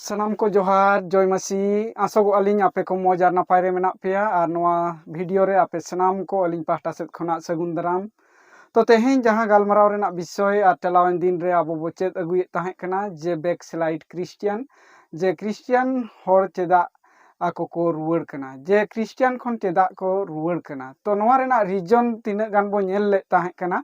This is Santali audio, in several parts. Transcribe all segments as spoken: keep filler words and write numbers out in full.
ᱥᱟᱱᱟᱢ ᱠᱚ ᱡᱚᱦᱟᱨ, ᱡᱚᱭ ᱢᱟᱹᱥᱤ᱾ ᱟᱥᱚᱜᱚᱜ ᱟᱹᱞᱤᱧ ᱟᱯᱮ ᱠᱚ ᱢᱚᱡᱽ ᱟᱨ ᱱᱟᱯᱟᱭ ᱨᱮ ᱢᱮᱱᱟᱜ ᱯᱮᱭᱟ ᱟᱨ ᱱᱚᱣᱟ ᱵᱷᱤᱰᱤᱭᱳ ᱨᱮ ᱟᱯᱮ ᱥᱟᱱᱟᱢ ᱠᱚ ᱟᱹᱞᱤᱧ ᱯᱟᱦᱴᱟ ᱥᱮᱫ ᱠᱷᱚᱱᱟᱜ ᱥᱟᱹᱜᱩᱱ ᱫᱟᱨᱟᱢ᱾ ᱛᱚ ᱛᱮᱦᱮᱧ ᱡᱟᱦᱟᱸ ᱜᱟᱞᱢᱟᱨᱟᱣ ᱨᱮᱱᱟᱜ ᱵᱤᱥᱚᱭ ᱟᱨ ᱪᱟᱞᱟᱣᱮᱱ ᱫᱤᱱ ᱨᱮ ᱟᱵᱚ ᱵᱚ ᱪᱮᱫ ᱟᱹᱜᱩᱭᱮᱫ ᱛᱟᱦᱮᱸ ᱠᱟᱱᱟ ᱡᱮ ᱵᱮᱠᱥᱞᱟᱭᱤᱰ ᱠᱨᱤᱥᱪᱤᱭᱟᱱ, ᱡᱮ ᱠᱨᱤᱥᱪᱤᱭᱟᱱ ᱦᱚᱲ ᱪᱮᱫᱟᱜ ᱟᱠᱚ ᱠᱚ ᱨᱩᱣᱟᱹᱲ ᱠᱟᱱᱟ, ᱡᱮ ᱠᱨᱤᱥᱪᱤᱭᱟᱱ ᱠᱷᱚᱱ ᱪᱮᱫᱟᱜ ᱠᱚ ᱨᱩᱣᱟᱹᱲ ᱠᱟᱱᱟ᱾ ᱛᱚ ᱱᱚᱣᱟ ᱨᱮᱱᱟᱜ ᱨᱤᱡᱚᱱ ᱛᱤᱱᱟᱹᱜ ᱜᱟᱱ ᱵᱚ ᱧᱮᱞ ᱞᱮᱫ ᱛᱟᱦᱮᱸ ᱠᱟᱱᱟ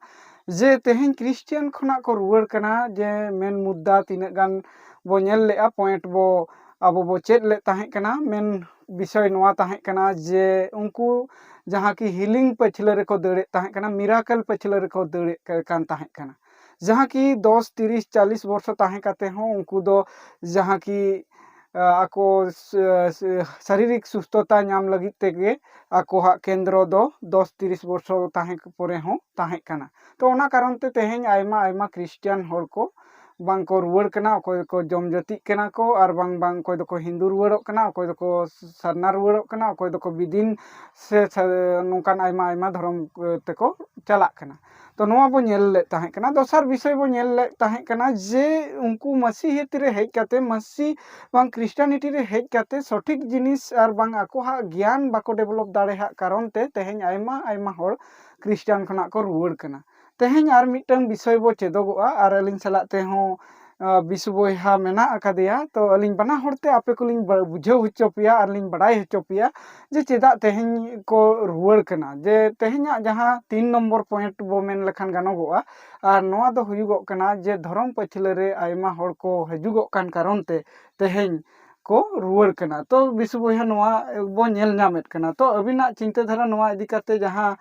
ᱡᱮ ᱛᱮᱦᱮᱧ ᱠᱨᱤᱥᱪᱤᱭᱟᱱ ᱠᱷᱚᱱᱟᱜ ᱠᱚ ᱨᱩᱣᱟᱹᱲ ᱠᱟᱱᱟ, ᱡᱮ ᱢᱮᱱ ᱢᱩᱫᱽᱫᱟ ᱛᱤᱱᱟᱹᱜ ᱜᱟᱱ ᱵᱚ ᱧᱮᱞ ᱞᱮᱫᱼᱟ, ᱯᱚᱭᱮᱱᱴ ᱵᱚ ᱟᱵᱚ ᱵᱚ ᱪᱮᱫ ᱞᱮᱫ ᱛᱟᱦᱮᱸ ᱠᱟᱱᱟ᱾ ᱢᱮᱱ ᱵᱤᱥᱚᱭ ᱱᱚᱣᱟ ᱛᱟᱦᱮᱸ ᱠᱟᱱᱟ ᱡᱮ ᱩᱱᱠᱩ ᱡᱟᱦᱟᱸ ᱠᱤ ᱦᱤᱞᱤᱝ ᱯᱟᱹᱪᱷᱞᱟᱹ ᱨᱮᱠᱚ ᱫᱟᱹᱲᱮᱫ ᱛᱟᱦᱮᱸ ᱠᱟᱱᱟ, ᱢᱤᱨᱟᱠᱮᱞ ᱯᱟᱹᱪᱷᱞᱟᱹ ᱨᱮᱠᱚ ᱫᱟᱹᱲᱮᱫ ᱠᱟ- ᱠᱟᱱ ᱛᱟᱦᱮᱸ ᱠᱟᱱᱟ, ᱡᱟᱦᱟᱸ ᱠᱤ ᱫᱚᱥ, ᱛᱤᱨᱤᱥ, ᱪᱟᱞᱤᱥ ᱵᱚᱨᱥᱚ ᱛᱟᱦᱮᱸ ᱠᱟᱛᱮ ᱦᱚᱸ ᱩᱱᱠᱩ ᱫᱚ ᱡᱟᱦᱟᱸ ᱠᱤ, ᱟ, ᱟᱠᱚ ᱥ- ᱥ- ᱥᱟᱨᱤᱨᱤᱠ ᱥᱩᱥᱛᱷᱚᱛᱟ ᱧᱟᱢ ᱞᱟᱹᱜᱤᱫ ᱛᱮᱜᱮ ᱟᱠᱚᱣᱟᱜ ᱠᱮᱱᱫᱨᱚ ᱫᱚ ᱫᱚᱥ, ᱛᱤᱨᱤᱥ ᱵᱚᱨᱥᱚ ᱛᱟᱦᱮᱸ ᱯᱚᱨᱮ ᱦᱚᱸ ᱛᱟᱦᱮᱸ ᱠᱟᱱᱟ᱾ ᱛᱚ ᱚᱱᱟ ᱠᱟᱨᱚᱱ ᱛᱮ ᱛᱮᱦᱮᱧ ᱟᱭᱢᱟ ᱟᱭᱢᱟ ᱠᱨᱤᱥᱪᱤᱭᱟᱱ ᱦᱚᱲ ᱠᱚ ᱵᱟᱝ ᱠᱚ ᱨᱩᱣᱟᱹᱲ ᱠᱟᱱᱟ, ᱚᱠᱚᱭ ᱫᱚᱠᱚ ᱡᱚᱢ ᱡᱟᱹᱛᱤᱜ ᱠᱟᱱᱟ ᱠᱚ, ᱟᱨ ᱵᱟᱝ ᱵᱟᱝ ᱚᱠᱚᱭ ᱫᱚᱠᱚ ᱦᱤᱱᱫᱩ ᱨᱩᱣᱟᱹᱲᱚᱜ ᱠᱟᱱᱟ, ᱚᱠᱚᱭ ᱫᱚᱠᱚ ᱥᱟᱨᱱᱟ ᱨᱩᱣᱟᱹᱲᱚᱜ ᱠᱟᱱᱟ, ᱚᱠᱚᱭ ᱫᱚᱠᱚ ᱵᱤᱫᱤᱱ ᱥᱮ ᱥᱟ- ᱱᱚᱝᱠᱟᱱ ᱟᱭᱢᱟ ᱟᱭᱢᱟ ᱫᱷᱚᱨᱚᱢ, ᱮ, ᱛᱮᱠᱚ ᱪᱟᱞᱟᱜ ᱠᱟᱱᱟ᱾ ᱛᱚ ᱱᱚᱣᱟ ᱵᱚ ᱧᱮᱞ ᱞᱮᱫ ᱛᱟᱦᱮᱸ ᱠᱟᱱᱟ᱾ ᱫᱚᱥᱟᱨ ᱵᱤᱥᱚᱭ ᱵᱚ ᱧᱮᱞ ᱞᱮᱫ ᱛᱟᱦᱮᱸ ᱠᱟᱱᱟ ᱡᱮ ᱩᱱᱠᱩ ᱢᱟᱹᱥᱤᱦᱟᱹᱛᱤ ᱨᱮ ᱦᱮᱡ ᱠᱟᱛᱮ, ᱢᱟᱹᱥᱤ ᱵᱟᱝ ᱠᱨᱤᱥᱴᱟᱱᱤᱴᱤ ᱨᱮ ᱦᱮᱡ ᱠᱟᱛᱮ ᱥᱚᱴᱷᱤᱠ ᱡᱤᱱᱤᱥ ᱟᱨ ᱵᱟᱝ ᱟᱠᱚᱣᱟᱜ ᱜᱮᱭᱟᱱ ᱵᱟᱠᱚ ᱰᱮᱵᱷᱞᱚᱯ ᱫᱟᱲᱮᱭᱟᱜ ᱠᱟᱨᱚᱱ ᱛᱮ ᱛᱮᱦᱮᱧ ᱟᱭᱢᱟ ᱟᱭᱢᱟ ᱦᱚᱲ ᱠᱨᱤᱥᱴᱟᱱ ᱠᱷᱚᱱᱟᱜ ᱠᱚ ᱨᱩᱣᱟᱹᱲ ᱠᱟᱱᱟ᱾ ᱛᱮᱦᱮᱧ ᱟᱨ ᱢᱤᱫᱴᱟᱝ ᱵᱤᱥᱚᱭ ᱵᱚ ᱪᱮᱫᱚᱜᱚᱜᱼᱟ ᱟᱨ ᱟᱹᱞᱤᱧ ᱥᱟᱞᱟᱜ ᱛᱮᱦᱚᱸ, ᱟ, ᱵᱤᱥᱩ ᱵᱚᱭᱦᱟ ᱢᱮᱱᱟᱜ ᱟᱠᱟᱫᱮᱭᱟ᱾ ᱛᱚ ᱟᱹᱞᱤᱧ ᱵᱟᱱᱟ ᱦᱚᱲ ᱛᱮ ᱟᱯᱮ ᱠᱚᱞᱤᱧ ᱵᱟ- ᱵᱩᱡᱷᱟᱹᱣ ᱦᱚᱪᱚ ᱯᱮᱭᱟ ᱟᱨ ᱞᱤᱧ ᱵᱟᱰᱟᱭ ᱦᱚᱪᱚ ᱯᱮᱭᱟ ᱡᱮ ᱪᱮᱫᱟᱜ ᱛᱮᱦᱮᱧ ᱠᱚ ᱨᱩᱣᱟᱹᱲ ᱠᱟᱱᱟ᱾ ᱡᱮ ᱛᱮᱦᱮᱧᱟᱜ ᱡᱟᱦᱟᱸ ᱛᱤᱱ ᱱᱚᱢᱵᱚᱨ ᱯᱚᱭᱮᱱᱴ ᱵᱚ ᱢᱮᱱ ᱞᱮᱠᱷᱟᱱ ᱜᱟᱱᱚᱜᱚᱜᱼᱟ, ᱟᱨ ᱱᱚᱣᱟ ᱫᱚ ᱦᱩᱭᱩᱜᱚᱜ ᱠᱟᱱᱟ ᱡᱮ ᱫᱷᱚᱨᱚᱢ ᱯᱟᱹᱪᱷᱞᱟᱹ ᱨᱮ ᱟᱭᱢᱟ ᱦᱚᱲ ᱠᱚ ᱦᱤᱡᱩᱜᱚᱜ ᱠᱟᱱ ᱠᱟᱨᱚᱱ ᱛᱮ ᱛᱮᱦᱮᱧ ᱠᱚ ᱨᱩᱣᱟᱹᱲ ᱠᱟᱱᱟ᱾ ᱛᱚ ᱵᱤᱥᱩ ᱵᱚᱭᱦᱟ, ᱱᱚᱣᱟ ᱵᱚ ᱧᱮᱞ ᱧᱟᱢᱮᱫ ᱠᱟᱱᱟ᱾ ᱛᱚ ᱟᱹᱵᱤᱱᱟᱜ ᱪᱤᱱᱛᱟᱹ ᱫᱷᱟᱨᱟ ᱱᱚᱣᱟ ᱤᱫᱤ ᱠᱟᱛᱮ ᱡᱟᱦᱟᱸ,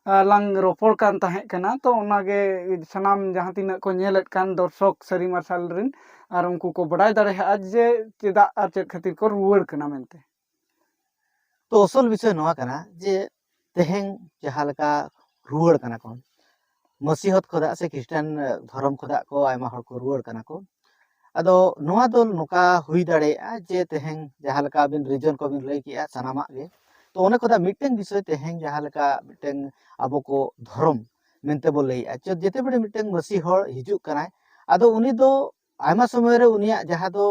ᱟ, ᱞᱟᱝ ᱨᱚᱯᱚᱲ ᱠᱟᱱ ᱛᱟᱦᱮᱸ ᱠᱟᱱᱟ, ᱛᱚ ᱚᱱᱟᱜᱮ ᱥᱟᱱᱟᱢ ᱡᱟᱦᱟᱸ ᱛᱤᱱᱟᱹᱜ ᱠᱚ ᱧᱮᱞᱮᱫ ᱠᱟᱱ ᱫᱚᱨᱥᱚᱠ ᱥᱟᱹᱨᱤ ᱢᱟᱨᱥᱟᱞ ᱨᱮᱱ, ᱟᱨ ᱩᱱᱠᱩ ᱠᱚ ᱵᱟᱰᱟᱭ ᱫᱟᱲᱮᱭᱟᱜᱼᱟ ᱡᱮ ᱪᱮᱫᱟᱜ ᱟᱨ ᱪᱮᱫ ᱠᱷᱟᱹᱛᱤᱨ ᱠᱚ ᱨᱩᱣᱟᱹᱲ ᱠᱟᱱᱟ ᱢᱮᱱᱛᱮ᱾ ᱛᱚ ᱟᱥᱚᱞ ᱵᱤᱥᱚᱭ ᱱᱚᱣᱟ ᱠᱟᱱᱟ ᱡᱮ ᱛᱮᱦᱮᱧ ᱡᱟᱦᱟᱸ ᱞᱮᱠᱟ ᱨᱩᱣᱟᱹᱲ ᱠᱟᱱᱟ ᱠᱚ, ᱢᱟᱹᱥᱤᱦᱚᱛ ᱠᱷᱚᱱᱟᱜ ᱥᱮ ᱠᱷᱨᱤᱥᱴᱟᱱ ᱫᱷᱚᱨᱚᱢ ᱠᱷᱚᱱᱟᱜ ᱠᱚ ᱟᱭᱢᱟ ᱦᱚᱲ ᱠᱚ ᱨᱩᱣᱟᱹᱲ ᱠᱟᱱᱟ ᱠᱚ᱾ ᱟᱫᱚ ᱱᱚᱣᱟ ᱫᱚ ᱱᱚᱝᱠᱟ ᱦᱩᱭ ᱫᱟᱲᱮᱭᱟᱜᱼᱟ ᱡᱮ ᱛᱮᱦᱮᱧ ᱡᱟᱦᱟᱸ ᱞᱮᱠᱟ ᱟᱵᱤᱱ ᱨᱤᱡᱚᱱ ᱠᱚᱵᱤᱱ ᱞᱟᱹᱭ ᱠᱮᱜᱼᱟ ᱥᱟᱱᱟᱢᱟᱜ ᱜᱮ, ᱛᱚ ᱚᱱᱟ ᱠᱷᱚᱱᱟᱜ ᱢᱤᱫᱴᱮᱱ ᱵᱤᱥᱚᱭ, ᱛᱮᱦᱮᱧ ᱡᱟᱦᱟᱸ ᱞᱮᱠᱟ ᱢᱤᱫᱴᱮᱱ ᱟᱵᱚ ᱠᱚ ᱫᱷᱚᱨᱚᱢ ᱢᱮᱱᱛᱮ ᱵᱚ ᱞᱟᱹᱭᱮᱜᱼᱟ, ᱡᱮ ᱡᱮᱛᱮ ᱵᱮᱲᱮ ᱢᱤᱫᱴᱮᱱ ᱢᱟᱹᱥᱤ ᱦᱚᱲ ᱦᱤᱡᱩᱜ ᱠᱟᱱᱟᱭ, ᱟᱫᱚ ᱩᱱᱤ ᱫᱚ ᱟᱭᱢᱟ ᱥᱚᱢᱚᱭ ᱨᱮ ᱩᱱᱤᱭᱟᱜ ᱡᱟᱦᱟᱸ ᱫᱚ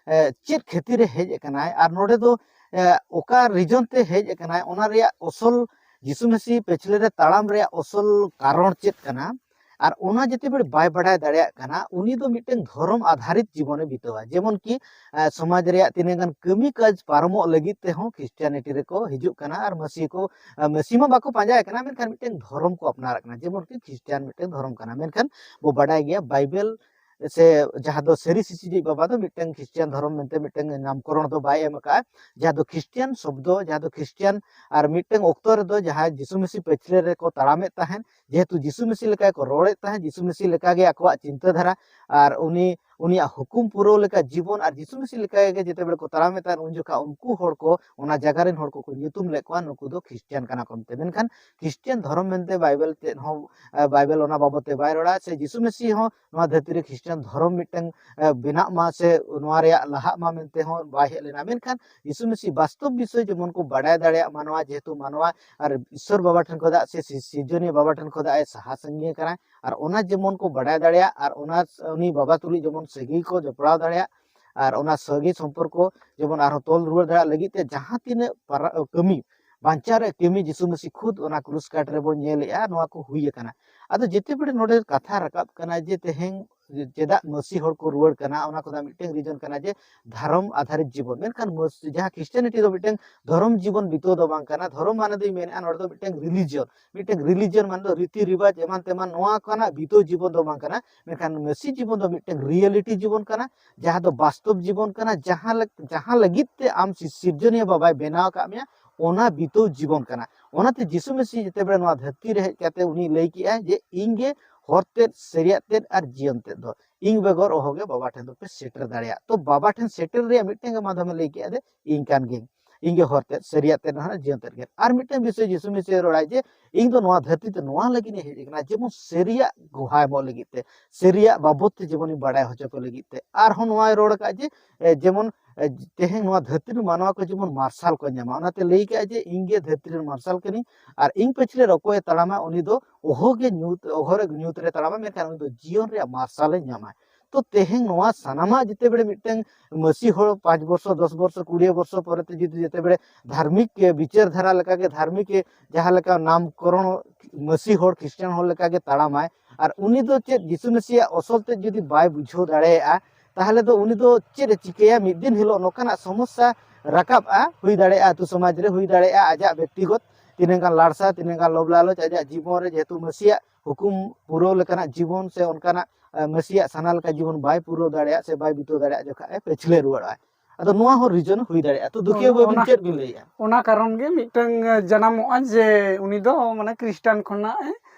ᱮ, ᱪᱮᱫ ᱠᱷᱟᱹᱛᱤᱨ ᱮ ᱦᱮᱡ ᱟᱠᱟᱱᱟᱭ, ᱟᱨ ᱱᱚᱰᱮ ᱫᱚ ᱮ, ᱚᱠᱟ ᱨᱤᱡᱚᱱ ᱛᱮ ᱦᱮᱡ ᱟᱠᱟᱱᱟᱭ, ᱚᱱᱟ ᱨᱮᱭᱟᱜ ᱚᱥᱚᱞ, ᱡᱤᱥᱩ ᱢᱮᱥᱤ ᱯᱟᱹᱪᱷᱞᱟᱹ ᱨᱮ ᱛᱟᱲᱟᱢ ᱨᱮᱭᱟᱜ ᱚᱥᱚᱞ ᱠᱟᱨᱚᱱ ᱪᱮᱫ ᱠᱟᱱᱟ, ᱟᱨ ᱚᱱᱟ ᱡᱩᱫᱤ ᱵᱟᱭ ᱵᱟᱰᱟᱭ ᱫᱟᱲᱮᱭᱟᱜ ᱠᱟᱱᱟ, ᱩᱱᱤ ᱫᱚ ᱢᱤᱫᱴᱟᱝ ᱫᱷᱚᱨᱚᱢ ᱟᱫᱷᱟᱨᱤᱛ ᱡᱤᱵᱚᱱᱮ ᱵᱤᱛᱟᱹᱣᱟ᱾ ᱡᱮᱢᱚᱱ ᱠᱤ ᱮ, ᱥᱚᱢᱟᱡᱽ ᱨᱮᱭᱟᱜ ᱛᱤᱱᱟᱹᱜ ᱜᱟᱱ ᱠᱟᱹᱢᱤ ᱠᱟᱡᱽ ᱯᱟᱨᱚᱢᱚᱜ ᱞᱟᱹᱜᱤᱫ ᱛᱮᱦᱚᱸ ᱠᱷᱨᱤᱥᱴᱤᱭᱟᱱᱤᱴᱤ ᱨᱮᱠᱚ ᱦᱤᱡᱩᱜ ᱠᱟᱱᱟ ᱟᱨ ᱢᱟᱹᱥᱤ ᱠᱚ ᱮ, ᱢᱟᱹᱥᱤ ᱢᱟ ᱵᱟᱠᱚ ᱯᱟᱸᱡᱟᱭᱮ ᱠᱟᱱᱟ, ᱢᱮᱱᱠᱷᱟᱱ ᱢᱤᱫᱴᱟᱝ ᱫᱷᱚᱨᱚᱢ ᱠᱚ ᱟᱯᱱᱟᱨᱮᱫ ᱠᱟᱱᱟ᱾ ᱡᱮᱢᱚᱱ ᱠᱤ ᱠᱷᱨᱤᱥᱴᱤᱭᱟᱱ ᱢᱤᱫᱴᱟᱝ ᱫᱷᱚᱨᱚᱢ ᱠᱟᱱᱟ, ᱢᱮᱱᱠᱷᱟᱱ ᱵᱚ ᱵᱟᱰᱟᱭ ᱜᱮᱭᱟ ᱵᱟᱭᱵᱮᱞ ᱥᱮ ᱡᱟᱦᱟᱸ ᱫᱚ ᱥᱟᱹᱨᱤ ᱥᱤᱥᱤᱡᱤᱡ ᱵᱟᱵᱟ ᱫᱚ ᱢᱤᱫᱴᱟᱝ ᱠᱷᱨᱤᱥᱴᱤᱭᱟᱱ ᱫᱷᱚᱨᱚᱢ ᱢᱮᱱᱛᱮ ᱢᱤᱫᱴᱟᱝ ᱱᱟᱢᱠᱚᱨᱚᱬ ᱫᱚ ᱵᱟᱭ ᱮᱢ ᱟᱠᱟᱫᱼᱟ, ᱡᱟᱦᱟᱸ ᱫᱚ ᱠᱷᱨᱤᱥᱴᱤᱭᱟᱱ ᱥᱚᱵᱫᱚ, ᱡᱟᱦᱟᱸ ᱫᱚ ᱠᱷᱨᱤᱥᱴᱤᱭᱟᱱ, ᱟᱨ ᱢᱤᱫᱴᱟᱝ ᱚᱠᱛᱚ ᱨᱮᱫᱚ ᱡᱟᱦᱟᱸᱭ ᱡᱤᱥᱩ ᱢᱮᱥᱤ ᱯᱟᱹᱪᱷᱞᱟᱹ ᱨᱮᱠᱚ ᱛᱟᱲᱟᱢᱮᱫ ᱛᱟᱦᱮᱸᱫ, ᱡᱮᱦᱮᱛᱩ ᱡᱤᱥᱩ ᱢᱮᱥᱤ ᱞᱮᱠᱟ ᱠᱚ ᱨᱚᱲᱮᱫ ᱛᱟᱦᱮᱸᱫ, ᱡᱤᱥᱩ ᱢᱮᱥᱤ ᱞᱮᱠᱟᱜᱮ ᱟᱠᱚᱣᱟᱜ ᱪᱤᱱᱛᱟᱹ ᱫᱷᱟᱨᱟ ᱟᱨ ᱩᱱᱤ, ᱩᱱᱤᱭᱟᱜ ᱦᱩᱠᱩᱢ ᱯᱩᱨᱟᱹᱣ ᱞᱮᱠᱟ ᱡᱤᱵᱚᱱ, ᱟᱨ ᱡᱤᱥᱩ ᱢᱮᱥᱤ ᱞᱮᱠᱟᱜᱮ ᱡᱮᱛᱮ ᱵᱮᱲᱮ ᱠᱚ ᱛᱟᱲᱟᱢᱮᱫ ᱛᱟᱦᱮᱸᱫ, ᱩᱱ ᱡᱚᱠᱷᱟ ᱩᱱᱠᱩ ᱦᱚᱲ ᱠᱚ, ᱚᱱᱟ ᱡᱟᱭᱜᱟ ᱨᱮᱱ ᱦᱚᱲ ᱠᱚᱠᱚ ᱧᱩᱛᱩᱢ ᱞᱮᱫ ᱠᱚᱣᱟ ᱱᱩᱠᱩ ᱫᱚ ᱠᱷᱨᱤᱥᱴᱤᱭᱟᱱ ᱠᱟᱱᱟ ᱠᱚ ᱢᱮᱱᱛᱮ᱾ ᱢᱮᱱᱠᱷᱟᱱ ᱠᱷᱨᱤᱥᱴᱤᱭᱟᱱ ᱫᱷᱚᱨᱚᱢ ᱢᱮᱱᱛᱮ ᱵᱟᱭᱵᱮᱞ ᱪᱮᱫ ᱦᱚᱸ, ᱮ, ᱵᱟᱭᱵᱮᱞ ᱚᱱᱟ ᱵᱟᱵᱚᱛ ᱛᱮ ᱵᱟᱭ ᱨᱚᱲᱟ, ᱥᱮ ᱡᱤᱥᱩ ᱢᱮᱥᱤ ᱦᱚᱸ ᱱᱚᱣᱟ ᱫᱷᱟᱹᱨᱛᱤ ᱨᱮ ᱠᱷᱨᱤᱥᱴᱤᱭᱟᱱ ᱫᱷᱚᱨᱚᱢ ᱢᱤᱫᱴᱟᱝ, ᱮ, ᱵᱮᱱᱟᱜ ᱢᱟ ᱥᱮ ᱱᱚᱣᱟ ᱨᱮᱭᱟᱜ ᱞᱟᱦᱟᱜ ᱢᱟ ᱢᱮᱱᱛᱮ ᱦᱚᱸ ᱵᱟᱭ ᱦᱮᱡ ᱞᱮᱱᱟ᱾ ᱢᱮᱱᱠᱷᱟᱱ ᱡᱤᱥᱩ ᱢᱮᱥᱤ ᱵᱟᱥᱛᱚᱵ ᱵᱤᱥᱚᱭ ᱡᱮᱢᱚᱱ ᱠᱚ ᱵᱟᱰᱟᱭ ᱫᱟᱲᱮᱭᱟᱜ ᱢᱟ, ᱱᱚᱣᱟ ᱡᱮᱦᱮᱛᱩ ᱢᱟᱱᱣᱟ ᱟᱨ ᱤᱥᱥᱚᱨ ᱵᱟᱵᱟ ᱴᱷᱮᱱ ᱠᱷᱚᱱᱟᱜ ᱥᱮ ᱥᱤ-, ᱥᱤᱨᱡᱚᱱᱤᱭᱟᱹ ᱵᱟᱵᱟ ᱴᱷᱮᱱ ᱠᱷᱚᱱᱟᱜ ᱮ ᱥᱟᱦᱟ ᱥᱟᱺᱜᱤᱧ ᱟᱠᱟᱱᱟ, ᱟᱨ ᱚᱱᱟ ᱡᱮᱢᱚᱱ ᱠᱚ ᱵᱟᱰᱟᱭ ᱫᱟᱲᱮᱭᱟᱜ ᱟᱨ ᱚᱱᱟ ᱩᱱᱤ ᱵᱟᱵᱟ ᱛᱩᱞᱩᱡ ᱡᱮᱢᱚᱱ ᱥᱟᱹᱜᱟᱹᱭ ᱠᱚ ᱡᱚᱯᱲᱟᱣ ᱫᱟᱲᱮᱭᱟᱜ ᱟᱨ ᱚᱱᱟ ᱥᱟᱹᱜᱟᱹᱭ ᱥᱚᱢᱯᱚᱨᱠᱚ ᱡᱮᱢᱚᱱ ᱟᱨᱦᱚᱸ ᱛᱚᱞ ᱨᱩᱣᱟᱹᱲ ᱫᱟᱲᱮᱭᱟᱜ ᱞᱟᱹᱜᱤᱫ ᱛᱮ ᱡᱟᱦᱟᱸ ᱛᱤᱱᱟᱹᱜ ᱯᱟᱨᱟ-, ᱠᱟᱹᱢᱤ, ᱵᱟᱧᱪᱟᱣ ᱨᱮᱭᱟᱜ ᱠᱟᱹᱢᱤ ᱡᱤᱥᱩ ᱢᱟᱹᱥᱤ ᱠᱷᱩᱫ ᱚᱱᱟ ᱠᱨᱩᱥ ᱠᱟᱴ ᱨᱮᱵᱚᱱ ᱧᱮᱞᱮᱜᱼᱟ, ᱱᱚᱣᱟ ᱠᱚ ᱦᱩᱭ ᱟᱠᱟᱱᱟ᱾ ᱟᱫᱚ ᱡᱮᱛᱮ ᱵᱮᱲᱮ ᱱᱚᱰᱮ ᱠᱟᱛᱷᱟ ᱨᱟᱠᱟᱵ ᱠᱟᱱᱟ ᱡᱮ ᱛᱮᱦᱮᱧ ᱪᱮᱫᱟᱜ ᱢᱟᱹᱥᱤ ᱦᱚᱲ ᱠᱚ ᱨᱩᱣᱟᱹᱲ ᱠᱟᱱᱟ, ᱚᱱᱟ ᱠᱷᱚᱱᱟᱜ ᱢᱤᱫᱴᱟᱝ ᱨᱤᱡᱚᱱ ᱠᱟᱱᱟ ᱡᱮ ᱫᱷᱚᱨᱚᱢ ᱟᱫᱷᱟᱨᱤᱛ ᱡᱤᱵᱚᱱ᱾ ᱢᱮᱱᱠᱷᱟᱱ ᱢᱟᱹᱥ-, ᱡᱟᱦᱟᱸ ᱠᱷᱨᱤᱥᱴᱤᱭᱟᱱᱤᱴᱤ ᱫᱚ ᱢᱤᱫᱴᱟᱝ ᱫᱷᱚᱨᱚᱢ ᱡᱤᱵᱚᱱ ᱵᱤᱛᱟᱹᱣ ᱫᱚ ᱵᱟᱝ ᱠᱟᱱᱟ᱾ ᱫᱷᱚᱨᱚᱢ ᱢᱟᱱᱮ ᱫᱚᱧ ᱢᱮᱱᱮᱫᱼᱟ ᱱᱚᱰᱮ ᱫᱚ ᱢᱤᱫᱴᱟᱝ ᱨᱤᱞᱤᱡᱤᱭᱚᱱ, ᱢᱤᱫᱴᱟᱝ ᱨᱤᱞᱤᱡᱤᱭᱚᱱ ᱢᱟᱱᱮ ᱫᱚ ᱨᱤᱛᱤ ᱨᱤᱵᱟᱡᱽ ᱮᱢᱟᱱ ᱛᱮᱢᱟᱱ, ᱱᱚᱣᱟ ᱠᱷᱚᱱᱟᱜ ᱵᱤᱛᱟᱹᱣ ᱡᱤᱵᱚᱱ ᱫᱚ ᱵᱟᱝ ᱠᱟᱱᱟ᱾ ᱢᱮᱱᱠᱷᱟᱱ ᱢᱟᱹᱥᱤ ᱡᱤᱵᱚᱱ ᱫᱚ ᱢᱤᱫᱴᱟᱝ ᱨᱤᱭᱮᱞᱤᱴᱤ ᱡᱤᱵᱚᱱ ᱠᱟᱱᱟ, ᱡᱟᱦᱟᱸ ᱫᱚ ᱵᱟᱥᱛᱚᱵ ᱡᱤᱵᱚᱱ ᱠᱟᱱᱟ, ᱡᱟᱦᱟᱸ ᱞᱟᱹᱜ-, ᱡᱟᱦᱟᱸ ᱞᱟᱹᱜᱤᱫ ᱛᱮ ᱟᱢ ᱥᱤ-, ᱥᱤᱨᱡᱚᱱᱤᱭᱟᱹ ᱵᱟᱵᱟᱭ ᱵᱮᱱᱟᱣ ᱟᱠᱟᱫ ᱢᱮᱭᱟ, ᱚᱱᱟ ᱵᱤᱛᱟᱹᱣ ᱡᱤᱵᱚᱱ ᱠᱟᱱᱟ᱾ ᱚᱱᱟᱛᱮ ᱡᱤᱥᱩ ᱢᱟᱹᱥᱤ ᱡᱮᱛᱮ ᱵᱮᱲᱟ ᱱᱚᱣᱟ ᱫᱷᱟᱹᱨᱛᱤ ᱨᱮ ᱦᱮᱡ ᱠᱟᱛᱮ ᱩᱱᱤ ᱞᱟᱹᱭ ᱠᱮᱜᱼᱟᱭ ᱡᱮ, "ᱤᱧ ᱜᱮ ᱦᱚᱨ ᱛᱮᱫ, ᱥᱟᱹᱨᱤᱭᱟᱜ ᱛᱮᱫ ᱟᱨ ᱡᱤᱭᱚᱱ ᱛᱮᱫ ᱫᱚ, ᱤᱧ ᱵᱮᱜᱚᱨ ᱚᱦᱚᱜᱮ ᱵᱟᱵᱟ ᱴᱷᱮᱱ ᱫᱚᱯᱮ ᱥᱮᱴᱮᱨ ᱫᱟᱲᱮᱭᱟᱜ᱾" ᱛᱚ ᱵᱟᱵᱟ ᱴᱷᱮᱱ ᱥᱮᱴᱮᱨ ᱨᱮᱭᱟᱜ ᱢᱤᱫᱴᱟᱝ ᱜᱮ ᱢᱟᱫᱷᱚᱢᱮ ᱞᱟᱹᱭ ᱠᱮᱜᱼᱟ ᱡᱮ, "ᱤᱧ ᱠᱟᱱ ᱜᱤᱭᱟᱹᱧ, ᱤᱧ ᱜᱮ ᱦᱚᱨ ᱛᱮᱫ, ᱥᱟᱹᱨᱤᱭᱟᱜ ᱛᱮᱫ ᱟᱨ ᱡᱤᱭᱚᱱ ᱛᱮᱫ ᱜᱮ᱾" ᱟᱨ ᱢᱤᱫᱴᱟᱝ ᱵᱤᱥᱚᱭ ᱡᱤᱥᱩ ᱢᱟᱹᱥᱤ ᱨᱚᱲᱟᱭ ᱡᱮ, "ᱤᱧ ᱫᱚ ᱱᱚᱣᱟ ᱫᱷᱟᱹᱨᱛᱤ ᱛᱮ ᱱᱚᱣᱟ ᱞᱟᱹᱜᱤᱫ ᱤᱧ ᱦᱮᱡ ᱟᱠᱟᱱᱟ ᱡᱮᱢᱚᱱ ᱥᱟᱹᱨᱤᱭᱟᱜ ᱜᱚᱦᱟ ᱮᱢᱚᱜ ᱞᱟᱹᱜᱤᱫ ᱛᱮ, ᱥᱟᱹᱨᱤᱭᱟᱜ ᱵᱟᱵᱚᱫ ᱛᱮ ᱡᱮᱢᱚᱱ ᱤᱧ ᱵᱟᱲᱟᱭ ᱦᱚᱪᱚ ᱠᱚ ᱞᱟᱹᱜᱤᱫ ᱛᱮ᱾" ᱟᱨᱦᱚᱸ ᱱᱚᱣᱟᱭ ᱨᱚᱲ ᱟᱠᱟᱫ ᱡᱮ, ᱮ, ᱡᱮᱢᱚᱱ ᱮ, ᱛᱮᱦᱮᱧ ᱱᱚᱣᱟ ᱫᱷᱟᱹᱨᱛᱤ ᱨᱮᱱ ᱢᱟᱱᱣᱟ ᱠᱚ ᱡᱮᱢᱚᱱ ᱢᱟᱨᱥᱟᱞ ᱠᱚ ᱧᱟᱢᱟ᱾ ᱚᱱᱟᱛᱮ ᱞᱟᱹᱭ ᱠᱟᱜᱼᱟ ᱡᱮ, "ᱤᱧ ᱜᱮ ᱫᱷᱟᱹᱨᱛᱤ ᱨᱮᱱ ᱢᱟᱨᱥᱟᱞ ᱠᱟᱹᱱᱟᱹᱧ, ᱟᱨ ᱤᱧ ᱯᱟᱹᱪᱷᱞᱟᱹ ᱨᱮ ᱚᱠᱚᱭᱮ ᱛᱟᱲᱟᱢᱟ, ᱩᱱᱤ ᱫᱚ ᱚᱦᱚᱜᱮ ᱧᱩᱛ, ᱚᱦᱚᱨᱮ ᱧᱩᱛ ᱨᱮ ᱛᱟᱲᱟᱢᱟ, ᱢᱮᱱᱠᱷᱟᱱ ᱩᱱᱤ ᱫᱚ ᱡᱤᱭᱚᱱ ᱨᱮᱭᱟᱜ ᱢᱟᱨᱥᱟᱞᱮ ᱧᱟᱢᱟ᱾" ᱛᱚ ᱛᱮᱦᱮᱧ ᱱᱚᱣᱟ ᱥᱟᱱᱟᱢᱟᱜ ᱡᱮᱛᱮ ᱵᱮᱲᱮ ᱢᱤᱫᱴᱟᱝ ᱢᱟᱹᱥᱤ ᱦᱚᱲ ᱯᱟᱸᱪ ᱵᱚᱨᱥᱚ, ᱫᱚᱥ ᱵᱚᱨᱥᱚ, ᱠᱩᱲᱤ ᱵᱚᱨᱥᱚ ᱯᱚᱨᱮ ᱛᱮ ᱡᱩᱫᱤ ᱡᱮᱛᱮ ᱵᱮᱲᱮ ᱫᱷᱟᱨᱢᱤᱠ ᱵᱤᱪᱟᱹᱨ ᱫᱷᱟᱨᱟ ᱞᱮᱠᱟᱜᱮ, ᱫᱷᱟᱨᱢᱤᱠ ᱡᱟᱦᱟᱸ ᱞᱮᱠᱟ ᱱᱟᱢᱠᱚᱨᱚᱬ ᱢᱟᱹᱥᱤ ᱦᱚᱲ, ᱠᱷᱨᱤᱥᱴᱟᱱ ᱦᱚᱲ ᱞᱮᱠᱟᱜᱮ ᱛᱟᱲᱟᱢᱟᱭ, ᱟᱨ ᱩᱱᱤ ᱫᱚ ᱪᱮᱫ ᱡᱤᱥᱩ ᱢᱟᱹᱥᱤᱭᱟᱜ ᱚᱥᱚᱞ ᱛᱮᱫ ᱡᱩᱫᱤ ᱵᱟᱭ ᱵᱩᱡᱷᱟᱹᱣ ᱫᱟᱲᱮᱭᱟᱜᱼᱟ, ᱛᱟᱦᱚᱞᱮ ᱫᱚ ᱩᱱᱤ ᱫᱚ ᱪᱮᱫ ᱮ ᱪᱤᱠᱟᱹᱭᱟ? ᱢᱤᱫ ᱫᱤᱱ ᱦᱤᱞᱳᱜ ᱱᱚᱝᱠᱟᱱᱟᱜ ᱥᱚᱢᱚᱥᱥᱟ ᱨᱟᱠᱟᱵᱼᱟ, ᱦᱩᱭ ᱫᱟᱲᱮᱭᱟᱜᱼᱟ, ᱟᱹᱛᱩ ᱥᱚᱢᱟᱡᱽ ᱨᱮ ᱦᱩᱭ ᱫᱟᱲᱮᱭᱟᱜᱼᱟ, ᱟᱡᱟᱜ ᱵᱮᱠᱛᱤᱜᱚᱛ ᱛᱤᱱᱟᱹᱜ ᱜᱟᱱ ᱞᱟᱲᱥᱟ, ᱛᱤᱱᱟᱹᱜ ᱜᱟᱱ ᱞᱚᱵᱷ ᱞᱟᱞᱚᱪ, ᱟᱡᱟᱜ ᱡᱤᱵᱚᱱ ᱨᱮ ᱡᱮᱦᱮᱛᱩ ᱢᱟᱹᱥᱤᱭᱟᱜ ᱦᱩᱠᱩᱢ ᱯᱩᱨᱟᱹᱣ ᱞᱮᱠᱟᱱᱟᱜ ᱡᱤᱵᱚᱱ ᱥᱮ ᱚᱱᱠᱟᱱᱟᱜ, ᱮ, ᱢᱟᱹᱥᱤᱭᱟᱜ ᱥᱟᱱᱟ ᱞᱮᱠᱟ ᱡᱤᱵᱚᱱ ᱵᱟᱭ ᱯᱩᱨᱟᱹᱣ ᱫᱟᱲᱮᱭᱟᱜ ᱥᱮ ᱵᱟᱭ ᱵᱤᱛᱟᱹᱣ ᱫᱟᱲᱮᱭᱟᱜ ᱡᱚᱠᱷᱟᱜ ᱮ ᱯᱟᱹᱪᱷᱞᱟᱹ ᱨᱩᱣᱟᱹᱲᱚᱜᱼᱟ᱾ ᱟᱫᱚ ᱱᱚᱣᱟ ᱦᱚᱸ reason ᱦᱩᱭ ᱫᱟᱲᱮᱭᱟᱜᱼᱟ᱾ ᱛᱚ ᱫᱩᱠᱷᱤᱭᱟᱹ ᱚᱱᱟ, ᱵᱟᱹᱵᱤᱱ ᱚᱱᱟ, ᱪᱮᱫ ᱵᱤᱱ ᱞᱟᱹᱭᱮᱜᱼᱟ? ᱚᱱᱟ ᱠᱟᱨᱚᱱ ᱜᱮ ᱢᱤᱫᱴᱟᱝ, ᱮ, ᱡᱟᱱᱟᱢᱚᱜᱼᱟ ᱡᱮ ᱩᱱᱤ ᱫᱚ ᱢᱟᱱᱮ ᱠᱷᱨᱤᱥᱴᱟᱱ ᱠᱷᱚᱱᱟᱜ ᱮ,